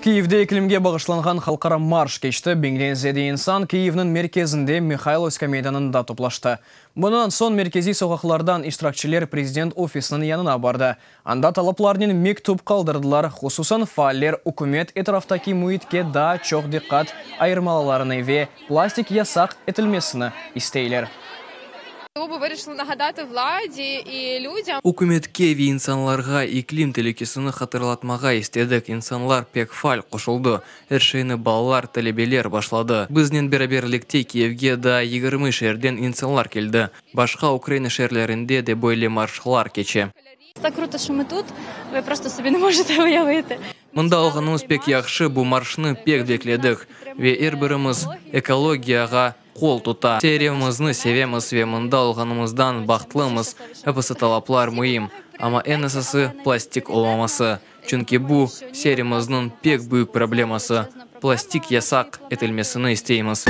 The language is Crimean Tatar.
Kiyevde iklimge bağışlanğan halqara marş keçti. Biñden ziyade insan Kiyevniñ merkezinde Mihaylovska meydanında toplaştı. Bundan soñ merkeziy soqaqlardan iştirakçiler prezident ofisiniñ yanına bardı. Anda talaplarnen mektüp qaldırdılar, hususan faaller ükümet etraftaki müitke daa çoq diqqat ayırmalarını ve plastik yasaq etilmesini isteyler. Ükümetke ve insanlarğa iklim telükesini hatırlatmağa istedik. İnsanlar pek faal qoşuldı. Er şeyni balalar, talebeler başladı. Biznen beraberlikte Kiyevge daa 20 şeerden insanlar keldi. Başqa Ukraina şeerlerinde de böyle marşlar keçe. Так круто, що ми тут. Ви просто собі не можете уявити. Mında olğanımız pek yahşı, bu marşnı pek bekledik. Ve er birimiz ekologiyağa qol tuta. Seyyaremizni sevemiz ve mında olğanımızdan bahtlımız. Episi talaplar müim, amma eñ esası plastik olmaması. Çünki bu, seyyaremizniñ pek büyük probleması. Plastik yasaq etilmesini isteymiz.